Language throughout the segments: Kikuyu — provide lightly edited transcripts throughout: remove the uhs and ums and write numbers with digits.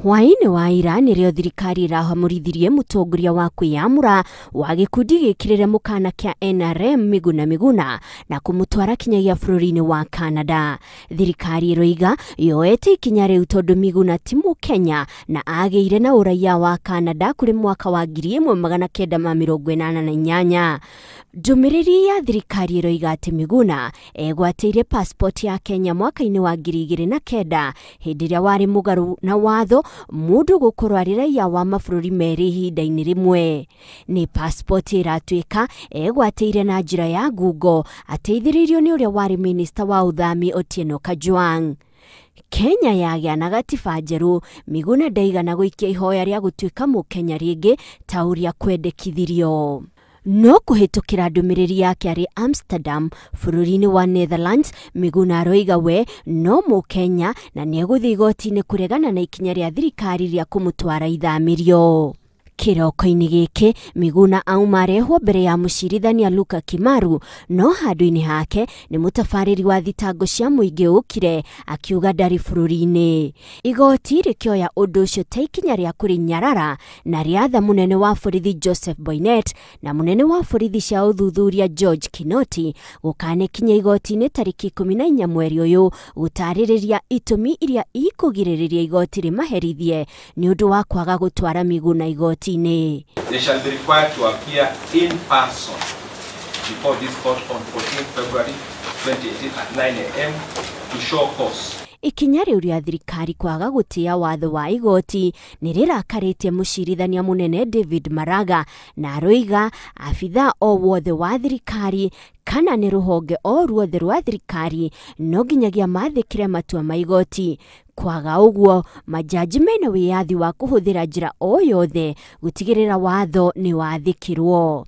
Hwaĩ-inĩ wa ira nĩrĩo thirikari ĩrahamũrithirie mũtongoria wa kwĩyamũra wa gĩkundi gĩkĩrĩre mũkana kĩa NRM Miguna Miguna na kũmũtwara kinyagia bũrũri-inĩ wa Canada. Thirikari ĩroiga yoete ikinya rĩu tondũ Miguna ti mũkenya na agĩire na ũraiya wa Canada kũrĩ mwaka wa 1988. Ndũmĩrĩri ya thirikari ĩroiga atĩ Miguna egwatĩire passport ya Kenya mwaka-inĩ wa 2009 hĩndĩ ĩrĩa warĩ mũgarũ na watho mũndũ gũkorwo arĩ raiya wa mabũrũri merĩ ihinda-inĩ rĩmwe. Nĩ passport ĩratuĩka egwatĩire na njĩra ya ngungo ateithĩrĩirio nĩ ũrĩa warĩ minista wa ũthami Otieno Kajwang'. Kenya yagĩa na gatiba njerũ, Miguna ndaigana gũikia ihoya rĩa gũtuĩka mũkenya rĩngĩ ta ũrĩa kwendekithirio. No kũhĩtũkĩra ndũmĩrĩri yake arĩ Amsterdam bũrũri-inĩ wa Netherlands, Miguna aroiga we no mũkenya na nĩegũthiĩ igoti-inĩ kũregana na ikinya rĩa thirikari rĩa kũmũtwara ithamĩrio. Kĩroko-inĩ gĩkĩ Miguna auma arehwo mbere ya mũcirithania Luka Kimaru, no handũ-inĩ hake nĩ mũtabarĩri wa thitango cia mũingĩ ũkire akiuga ndarĩ bũrũri-inĩ. Igoti rĩkĩoya ũndũ ũcio ta ikinya rĩa kũrĩnyarara na rĩatha mũnene wa borithi Joseph Boinnet na mũnene wa borithi cia ũthuthuria George Kinoti gũkanekinya igoti-inĩ tarĩki 14 mweri ũyũ gũtarĩrĩria itũmi iria ikũgirĩrĩria igoti rĩmaherithie nĩ ũndũ wa kwaga gũtwara Miguna igoti. They shall be required to appear in person before this court on 14 February 2018 at 9 a.m. to show cause. Ikinya rĩu rĩa thirikari kwaga gũtĩa watho wa igoti nĩ rĩrakarĩtie mũcirithania mũnene David Maraga na aroiga abithaa o wothe wa thirikari kana nĩ rũhonge o ruothe rwa thirikari no nginyagia mathĩkĩre matua ma igoti. Kwaga ũguo majaji mena wĩyathi wa kũhũthĩra njĩra o yothe gũtigĩrĩra watho nĩ wathĩkĩrwo.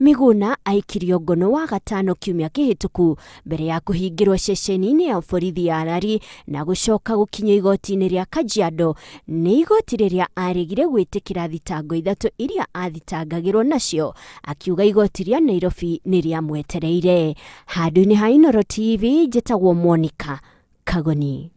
Miguna aikirio ngono wa gatano kiumia kĩhĩtũku mbere ya kũhingĩrwo ceceni-inĩ ya borithi ya Lari na gũcoka gũkinyio igoti-inĩ rĩa Kajiado. Nĩ igoti rĩrĩa aregire gwĩtĩkĩra thitango ithatũ iria athitangagĩrwo nacio, akiuga igoti rĩa Nairobi nĩ rĩamwetereire. Handũ-inĩ ha Inooro TV, njĩtagwo Monica Kagoni.